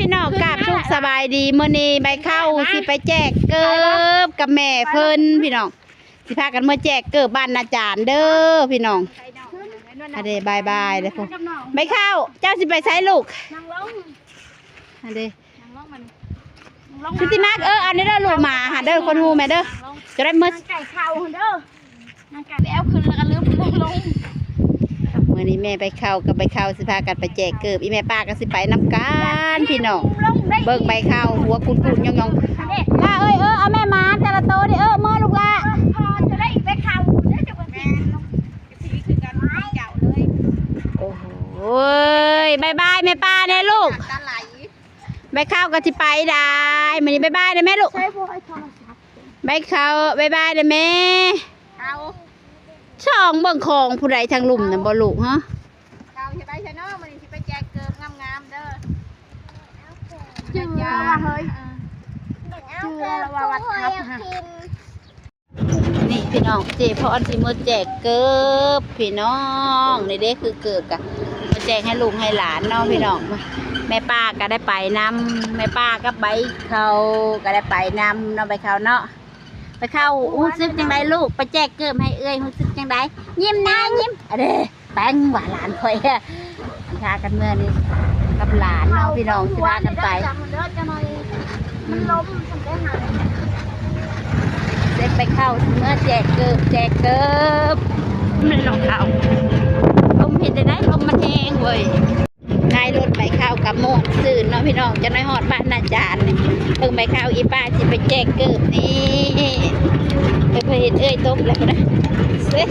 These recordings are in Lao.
ພີ່ນ້ອງ ກາບສຸກສະບາຍດີ. ມື້ນີ້ໃບເຂົ້າຊິໄປແຈກເກີບກັບແມ່ເພິ່ນພີ່ນ້ອງ. ຊິພາກັນເມືອແຈກເກີບບ້ານອາຈານເດີພີ່ນ້ອງ. ອັນເດ ບາຍບາຍເດີ. ໃບເຂົ້າ ເຈົ້າຊິໄປໃສລູກ? ອັນເດ ຊຸຕິມາກ ເອີ ອັນນີ້ເດີລູກ ໝາຫາເດີ ຄົນຮູ້ແມ່ເດີ ຈະໄດ້ເມືອ ນາງໄກ່ເຂົ້າເດີ ນາງໄກ່ແລ້ວຂຶ້ນແລ້ວກໍລືມລົງ. ມື້ນີ້ແມ່ໃບເຂົ້າກັບໃບເຂົ້າຊິພາກັນໄປແຈກເກີບ ອີ່ແມ່ປ້າກໍຊິໄປນຳກັນພີ່ນ້ອງ. ເບິ່ງໃບເຂົ້າຫົວກຸດໆ ຫຍ້ອງໆ ປ້າເອີຍ. ເອີ ເອົາແມ່ໝາແຕ່ລະໂຕນີ້ ເອີ ເມືອລູກຫຼ້າ ເອີ ພໍຈະໄດ້ໄປເຂົ້າເດີ ຈະບໍ່ຊິ ໂອ້ໂຫ ບາຍບາຍແມ່ປ້າແດ່ລູກ. ໃບເຂົ້າກໍຊິໄປໄດ້ ມື້ນີ້ບາຍບາຍໄດ້ແມ່ລູກ. ໃຊ້ບໍ່ໃຫ້ໂທລະສັບ ໃບເຂົ້າ ບາຍບາຍໄດ້ແມ່. ເອົາ ຊ່ອງເບິ່ງຂອງຜູ້ໃດທາງລຸ່ມນະບໍ່ລູກ? ຮະ ເຂົ້າຊິໄປຊະເນາະ ມື້ນີ້ຊິໄປແຈກເກີບງາມໆເດີ. ຈື່ລະວ່າເຮີ້ຍ ເອີ ຈື່ລະວ່າວັດຄັບຫັ້ນ. ນີ້ພີ່ນ້ອງ ເຈພອນຊິເມືອແຈກເກີບພີ່ນ້ອງ. ນີ້ເດ້ຄືເກີບກະມາແຈກໃຫ້ລູກໃຫ້ຫຼານເນາະພີ່ນ້ອງ. ແມ່ປ້າກໍໄດ້ໄປນຳ ແມ່ປ້າກັບໃບເຂົ້າກໍໄດ້ໄປນຳເນາະ ໃບເຂົ້າເນາະ. ໃບເຂົ້າຮູ້ສຶກຈັ່ງໃດລູກ ໄປແຈກເກີບໃຫ້ເອື້ອຍ ຮູ້ສຶກຈັ່ງໃດ? ຍິ້ມແດ່ ຍິ້ມ ອະເດ. ແປ້ງວ່າຫຼານຂ້ອຍ ຊິພາກັນເມືອນີ້ກັບຫຼານເນາະພີ່ນ້ອງ ຊິພາກັນໄປ. ມັນລົມ ມັນໄດ້ຫາ ເສັດໃບເຂົ້າຊິເມືອແຈກເກີບ ແຈກເກີບ. ມັນລົມເຂົ້າ ລົມເຮັດໄດ້ ລົມມັນແຮງເວີຍ. ທ້າຍລົດໃບເຂົ້າກໍມ່ວນຊື່ນເນາະພີ່ນ້ອງ. ຈັກໜ້ອຍຮອດບ້ານອາຈານນີ້ ເບິ່ງໃບເຂົ້າ ອີ່ປ້າຊິໄປແຈກເກີບນີ້. ເອີ ເພິ່ນເຫັນເອື້ອຍຕົບແລ້ວພຸ້ນນະ. ເອີຍ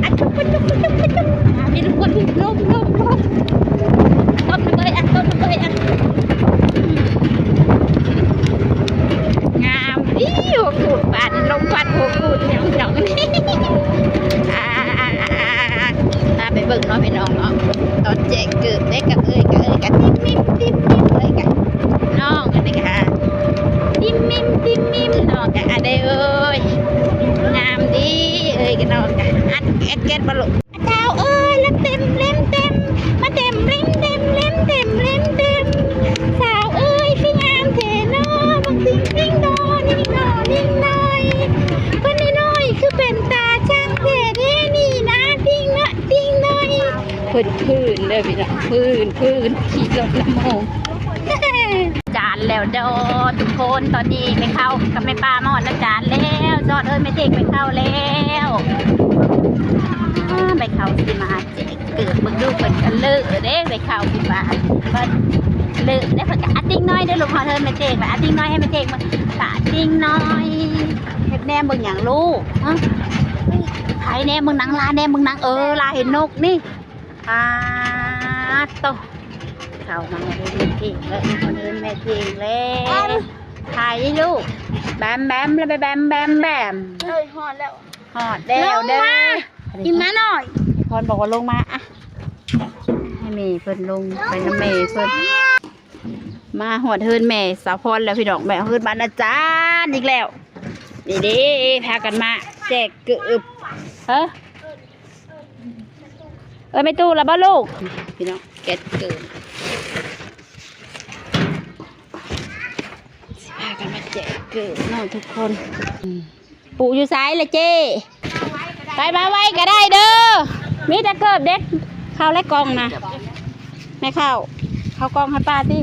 ອັດ ປະຈຸກ ປະຈຸກ ປະຈຸກ ອ່າ ພີ່ນ້ອງ ລົມ ລົມ ລົມ ຕົບນຳເອື້ອຍ ອັດ ຕົບນຳເອື້ອຍ ອັດ. ງາມ ອີ ຫົວກູດບາດ ລົມພັດຫົວກູດ ພີ່ນ້ອງ ອ່າ ອ່າ ອ່າ ອ່າ ພາໄປເບິ່ງເນາະພີ່ນ້ອງເນາະ ຕອນແຈກເກີບເດ້ ກັບເອື້ອຍ ກັບເອື້ອຍ ກັບຕິ້ມມິ້ມ ຕິ້ມມິ້ມ ເອື້ອຍ ກັບນ້ອງ ອັນນີ້ກະ ຕິ້ມມິ້ມ ຕິ້ມມິ້ມ ນ້ອງກະ ອະເດ ເອີຍ ງາມດີ ເອື້ອຍກັບນ້ອງກະ ອັດແກັດແກັດບໍ່ລູກ? ສາວເອີຍ ເລັບເຕັມເລັບເຕັມ ມາເຕັມເລັບເຕັມ ເລັບເຕັມເລັບເຕັມ ສາວເອີຍ ຄືງາມແທ້ນໍ ບັກຕິງຕິງດອ ນິງດອ ນິງໜ້ອຍ ຄົນນ້ອຍໆ ຄືເປັນຕາຊ່າງແທ້ເດນີ້ນາ ຕິງເນາະ ຕິງໜ້ອຍ. ເພິ່ນພື້ນເດີພີ່ນ້ອງ ພື້ນ ພື້ນ ຂີ່ລົດລຳໂພງ. ຈານແລ້ວເດີທຸກຄົນ ຕອນນີ້ແມ່ເຂົ້າກັບແມ່ປ້າມາຮອດນາຈານແລ້ວ ຈອດເອີ້ນແມ່ເທັງແມ່ເຂົ້າແລ້ວ. ອ່າ ແມ່ເຂົ້າຊິມາແຈກເກີບ ເບິ່ງດູເພິ່ນກະເລີະເດ້ ແມ່ເຂົ້າຊິມາ ເພິ່ນເລີະເດ້ ເພິ່ນກະອາຕິງນ້ອຍເດ້ລູກ ຮອດເຮືອນແມ່ເທັງລະ ອາຕິງນ້ອຍໃຫ້ແມ່ເທັງເບິ່ງ ອາຕິງນ້ອຍ. ເຮັດແນມເບິ່ງຫຍັງລູກ? ຮະ ໃຜແນມເບິ່ງໜັງ ລາແນມເບິ່ງໜັງ ເອີ ລາເຫັນນົກນີ້. ປາດໂຕ ເຂົ້າມາເຮືອນແມ່ເທັງແລ້ວ ມາເຮືອນແມ່ເທັງແລ້ວ. ໃຜລູກ? ແບມແບມ ແບມແບມ ແບມແບມ. ເອີຍ ຮອດແລ້ວ ຮອດແລ້ວເດີ. ອີ່ໝານ້ອຍ ພອນບອກວ່າລົງມາ ອະ ໃຫ້ແມ່ເພິ່ນລົງໄປນຳແມ່ເພິ່ນ. ມາຮອດເຮືອນແມ່ສາວພອນແລ້ວພີ່ນ້ອງ ແມ່ເຮືອນບ້ານອາຈານອີກແລ້ວ. ນີ້ເດ້ ພາກັນມາແຈກເກີບ ເອີ ເອີ ແມ່ຕູ້ລະບໍ່ລູກ? ພີ່ນ້ອງ ແຈກເກີບ ພາກັນມາແຈກເກີບເນາະທຸກຄົນ. ປູຢູ່ໃສລະເຈ້? ໄປມາໄວກໍໄດ້ເດີ ມີແຕ່ເກີບເດັກ ເຂົ້າແລະກ່ອງນະ ແມ່ເຂົ້າ ເຂົ້າກ່ອງໃຫ້ປ້າຕິ.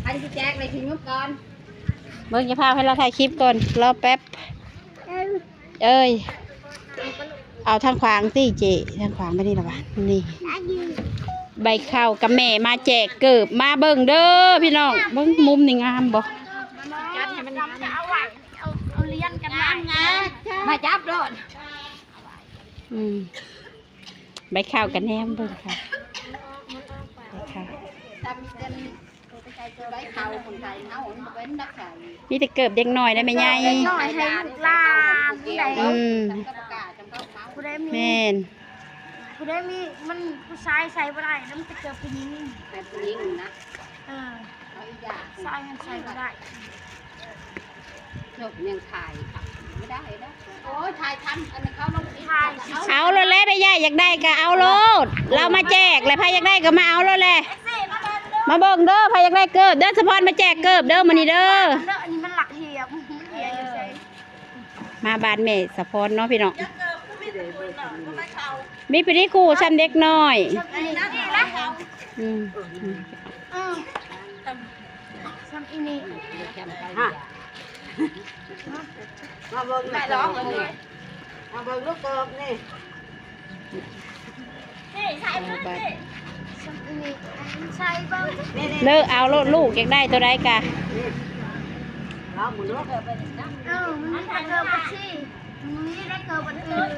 ອັນຊິແຈກໄປຊິຍຸບກ່ອນ ເບິ່ງ ຢ່າພາໃຫ້ລາວຖ່າຍຄລິບກ່ອນ ລໍແປັບ. ເອີຍ ເອົາທາງຂວາງຕິເຈ້ ທາງຂວາງໄປນີ້ລະວະ ນີ້ ໃບເຂົ້າກັບແມ່ມາແຈກເກີບ ມາເບິ່ງເດີພີ່ນ້ອງ ເບິ່ງມຸມນີ້ງາມບໍ່? ຈັດໃຫ້ມັນ ເອົາ ເອົາລຽນກັນມາ ມາຈັບໂລດ. ອືມ ໃບເຂົ້າກະແນມເບິ່ງຄ່ະ ໃບເຂົ້າ ມີແຕ່ເກີບເດັກນ້ອຍໄດ໋ແມ່ໃຫຍ່ ເດັກນ້ອຍໃຫ້ລູກຫຼານໄດ໋. ອືມ ຜູ້ໃດມີ ແມ່ນ ຜູ້ໃດມີ ມັນຜູ້ຊາຍໃສ່ບໍ່ໄດ້ ແລ້ວມັນຈະເກີບຜູ້ຍິງ ແມ່ນຜູ້ຍິງນະ. ເອີ ຊາຍຫັ້ນໃສ່ບໍ່ໄດ້ ນົກຍັງຖ່າຍ ໂອ້ຍ ຖ່າຍທຳ ອັນເຂົາລົງ ເອົາໂລດແຫຼະ ແມ່ໃຫຍ່ຢາກໄດ້ກໍເອົາໂລດ ລາວມາແຈກແຫຼະ ໃຜຢາກໄດ້ກໍມາເອົາໂລດແຫຼະ ມາເບິ່ງເດີ ໃຜຢາກໄດ້ເກີບເດີ ສະພອນມາແຈກເກີບເດີ ມື້ນີ້ເດີ ອັນນີ້ມັນຫຼັກເຫຍ ມັນເຫຍຢູ່ໃສ ມາບ້ານແມ່ສະພອນເນາະພີ່ນ້ອງ ມີຜູ້ນີ້ຄູ່ຊ່ຳເດັກນ້ອຍ ອືມ ຊ່ຳອີ່ນີ້ ມາເບິ່ງແມ່ ມາເບິ່ງລູກເກີບນີ້ ເລີກເອົາໂລດ ລູກຢາກໄດ້ໂຕໃດກະ ເອີ ມັນມີແຕ່ເກີບອັນຊີ້ ມັນມີແຕ່ເກີບອັນອື່ນ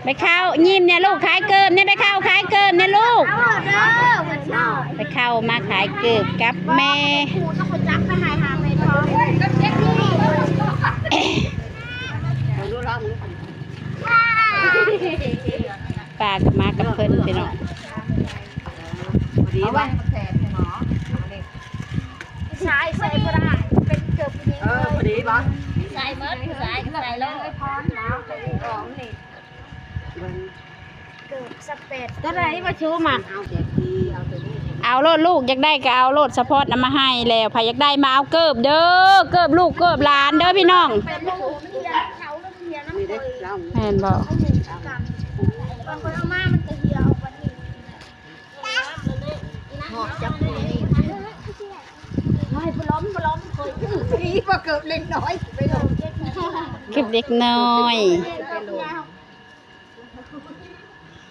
ແມ່ເຂົ້າ ຍິ້ມແດ່ລູກ ຂາຍເກີບແດ່ ແມ່ເຂົ້າ ຂາຍເກີບແດ່ລູກ ເອົາເດີ ແມ່ເຂົ້າມາຂາຍເກີບກັບແມ່ ປ້າກໍມາກັບເພິ່ນພີ່ນ້ອງ ເອົາໄວ້ໃສ່ໝໍ ໃສ່ ໃສ່ບໍ່ໄດ້ ເປັນເກີບຜູ້ຍິງ ເອີ ພໍດີບໍ່ ໃສ່ໝົດ ໃສ່ ໃສ່ໂລດ ເກີບສະແປດ ເທົ່າໃດວ່າຊູມາ ເອົາໂລດລູກ ຢາກໄດ້ກໍເອົາໂລດ ສະພອນເອົາມາໃຫ້ແລ້ວ ໃຜຢາກໄດ້ມາເອົາເກີບເດີ ເກີບລູກເກີບຫຼານເດີພີ່ນ້ອງ ແມ່ນບໍ່ ເກັບເດັກນ້ອຍ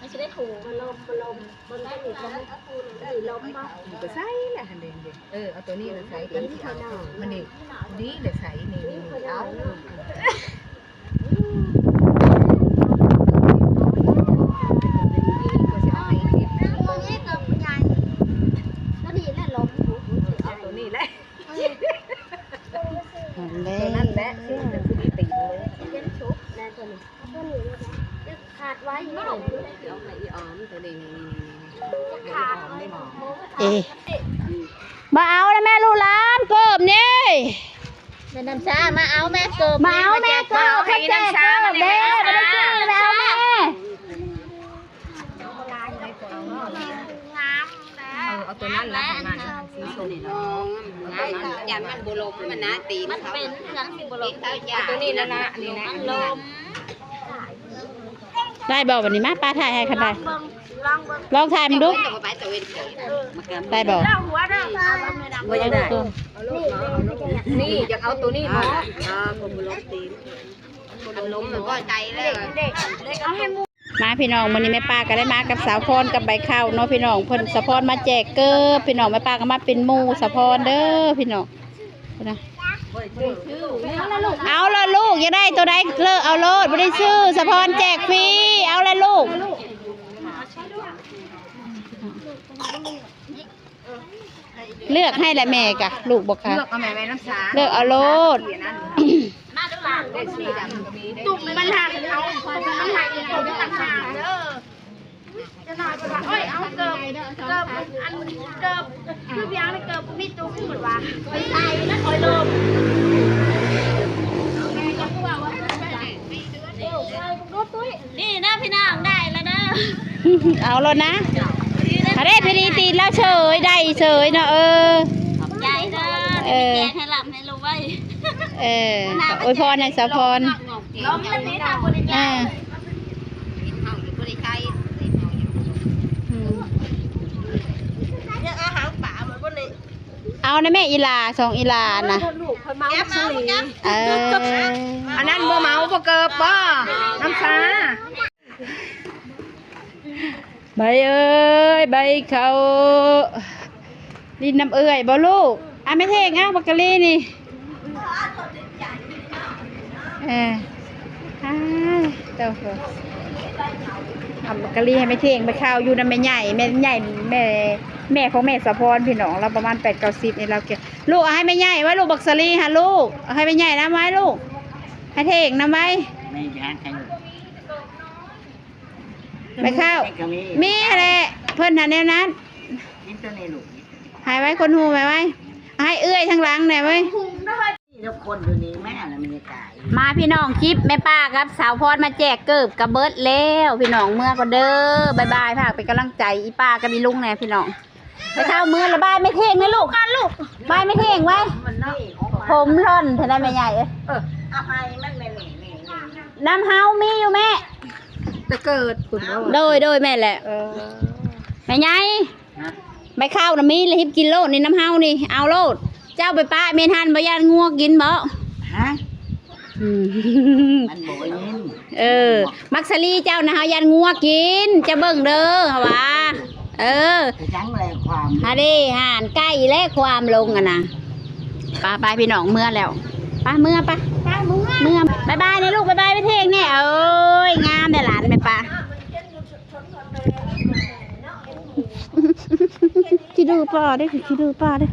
ມັນຊິໄດ້ໂຖ ມັນລົມ ມັນລົມ ມັນໄດ້ລົມ ເອີ ລົມບໍ່ ມັນກໍໃສ່ລະຫັ້ນເດ້ ເອີ ເອົາໂຕນີ້ລະໃສ່ກັນ ຊິເອົາໂຕຫັ້ນນີ້ ດີລະໃສ່ນີ້ ນີ້ ນີ້ ເອົາ ໂຕນີ້ກໍຜູ້ໃຫຍ່ ໂຕນີ້ລະລົມ ເອົາໂຕນີ້ແຫຼະ ເອີ ໂຕນັ້ນແຫຼະ ໂຕນັ້ນແຫຼະ ຊິເປັນຜູ້ດີຕີນເລີຍ ຊິເປັນຊຸບແນ່ໂຕນີ້ ຂາດໄວ້ ເອີ ມາເອົານະແມ່ລູກຫຼານເກີບນີ້ ແມ່ນ້ຳຊາ ມາເອົາແມ່ເກີບ ມາເອົາແມ່ເກີບ ມາແຈກເກີບເດ້ ບໍ່ໄດ້ຊື້ແລ້ວແມ່ ງາມ ເອີ ເອົາໂຕນັ້ນລະ ຂອງມັນ ສີສົ້ມ ງາມ ຢ້ານມັນບໍ່ລົມ ມັນໜາຕີນ ມັນເປັນຫຍັງຊິບໍ່ລົມ ເອົາໂຕນີ້ລະ ອັນນີ້ນະ ມັນລົມ ໄດ້ບໍ່ບັດນີ້ ມາ ປ້າຖ່າຍໃຫ້ຄັນໄດ້ ລອງເບິ່ງ ລອງຖ່າຍມັນດູ ໄດ້ບໍ່ ບໍ່ຢາກໄດ້ ນີ້ ຢາກເອົາໂຕນີ້ເນາະ ມັນລົມ ມັນບໍ່ໃຈແລ້ວ ເອົາໃຫ້ ມາພີ່ນ້ອງ ມື້ນີ້ແມ່ປ້າກໍໄດ້ມາກັບສາວພອນກັບໃບເຂົ້າເນາະພີ່ນ້ອງ ເພິ່ນ ສາວພອນມາແຈກເກີບພີ່ນ້ອງ ແມ່ປ້າກໍມາເປັນໝູ່ສາວພອນເດີພີ່ນ້ອງ ເອົາລະລູກ ຢາກໄດ້ໂຕໃດເລືອກເອົາໂລດ ບໍ່ໄດ້ຊື້ ສາວພອນແຈກຟຣີ ເອົາລະລູກ. ເລືອກໃຫ້ແຫຼະແມ່ກະ ລູກບໍ່ຂາຍ ເລືອກເອົາແມ່ ແມ່ນ້ຳຊາ ເລືອກເອົາໂລດ ຕຸ່ມມັນຫາກເອົາ ມັນຫາກເອົາຕ່າງຫາກເດີ ຈະໜ້ອຍເພິ່ນວ່າ ໂອ້ຍ ເອົາເກີບ ເກີບອັນ ເກີບຄືພຽງແຕ່ເກີບບໍ່ມີຕຸ່ມ ເພິ່ນວ່າ ໄປໃສ່ນະ ຄອຍລົມ. ນີ້ນະພີ່ນ້ອງ ໄດ້ແລ້ວເດີ ເອົາໂລດນະ ອັນນີ້ ພໍດີຕີນລາວເສີຍ ໄດ້ເສີຍເນາະ ເອີ ຂອບໃຈເດີ ເອີ ແຈກໃຫ້ລ່ຳໃຫ້ລວຍ ເອີ ອວຍພອນໃຫ້ສາວພອນ ເອີ ອືມ ເອົານະແມ່ ອີ່ຫຼ້າ ສອງອີ່ຫຼ້ານະ ເອີ ອັນນັ້ນບໍ່ເມົາ ບໍ່ເກີບບໍ່ ນ້ຳຊາ ໃບເອີຍ ໃບເຂົ້າ ຫຼິ້ນນຳເອື້ອຍບໍ່ລູກ ອາ ແມ່ເທ່ງ ເອົາບັກກະລີນີ້ ເອີ ອ້າຍ ເຈົ້າ ເອົາບັກກະລີໃຫ້ແມ່ເທ່ງ ໄປເຂົ້າຢູ່ນຳແມ່ໃຫຍ່ ແມ່ໃຫຍ່ ແມ່ ແມ່ຂອງແມ່ສາວພອນພີ່ນ້ອງ ລາວປະມານແປດເກົ້າສິບນີ້ ລາວເກັບ ລູກເອົາໃຫ້ແມ່ໃຫຍ່ໄວ້ລູກ ບັກສາລີຫາລູກ ເອົາໃຫ້ແມ່ໃຫຍ່ນຳໄວ້ລູກ ໃຫ້ເທ່ງນຳໄວ້ ໄປເຂົ້າ ມີຫັ້ນແຫຼະ ເພິ່ນຫາແນວນັ້ນ ໃຫ້ໄວ້ຄົນຮູ້ໄວ້ ໄວ້ ໃຫ້ເອື້ອຍທາງຫຼັງແດ່ເວີຍ ແມ່ ມາພີ່ນ້ອງ ຄລິບແມ່ປ້າກັບສາວພອນມາແຈກເກີບກະເບິດແລ້ວພີ່ນ້ອງ. ເມືອກ່ອນເດີ ບາຍບາຍ ຝາກເປັນກຳລັງໃຈອີປ້າກັບອີລຸງແດ່ພີ່ນ້ອງ. ໄປເຖົ້າເມືອລະບາຍແມ່ເທ່ງນະລູກ ກັນລູກ ບາຍແມ່ເທ່ງໄວ້. ຜົມລ່ອນເທົ່ານັ້ນແມ່ໃຫຍ່ເອີຍ. ເອີ ເອົາໃຫ້ມັນແມ່ ແມ່ ແມ່ ແມ່ ນຳເຮົາມີຢູ່ແມ່ ແຕ່ເກີດພຸ້ນເນາະ. ໂດຍ ໂດຍ ແມ່ນແຫຼະ. ເອີ ແມ່ໃຫຍ່ ຮະ ໃບເຂົ້ານະມີລະ ຮິບກິນໂລດນີ້ ນຳເຮົານີ້ ເອົາໂລດ. ເຈົ້າໄປປະເມນຫັ້ນບໍ່ ຢ້ານງົວກິນບໍ່? ຮະ ອືມ ມັນບໍ່ໄດ້ຍິນ. ເອີ ມັກສາລີເຈົ້ານະ ເຮົາຢ້ານງົວກິນ ເຈົ້າເບິ່ງເດີ ເຮົາວ່າ. ເອີ ໄປຈັ່ງແລຄວາມ ຫາເດ້ ຫານໄກ່ແລຄວາມລົງຫັ້ນນະ. ໄປ ໄປ ພີ່ນ້ອງ ເມືອແລ້ວ ໄປ ເມືອ ໄປ ໄປ ເມືອ ເມືອ. ບາຍບາຍແດ່ລູກ ບາຍບາຍແມ່ເທ່ງແດ່. ໂອ້ຍ ງາມແດ່ຫຼານແມ່ປ້າ. ຂີ້ດື້ປ້າເດ້ ຂີ້ດື້ປ້າເດ້.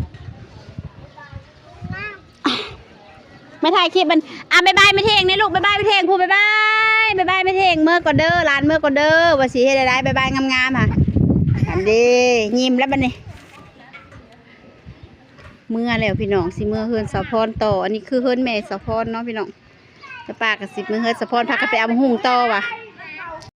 ມາຖ່າຍຄລິບມັນ ອ່ະ ບາຍບາຍແມ່ເທ່ງແດ່ລູກ ບາຍບາຍແມ່ເທ່ງ ຜູ້ ບາຍບາຍ ບາຍບາຍແມ່ເທ່ງ. ເມືອກ່ອນເດີຫຼານ ເມືອກ່ອນເດີ. ວ່າຊິເຮັດໃດ ບາຍບາຍງາມໆ ຫາ ອັນເດ້ ຍິ້ມແລ້ວບັດນີ້. ເມືອແລ້ວພີ່ນ້ອງ ຊິເມືອເຮືອນສາວພອນຕໍ່. ອັນນີ້ຄືເຮືອນແມ່ສາວພອນເນາະພີ່ນ້ອງ. ແມ່ປ້າກໍຊິເມືອເຮືອນສາວພອນ ພາກັນໄປເອົາໝາກຫຸ່ງຕໍ່ວ່າ.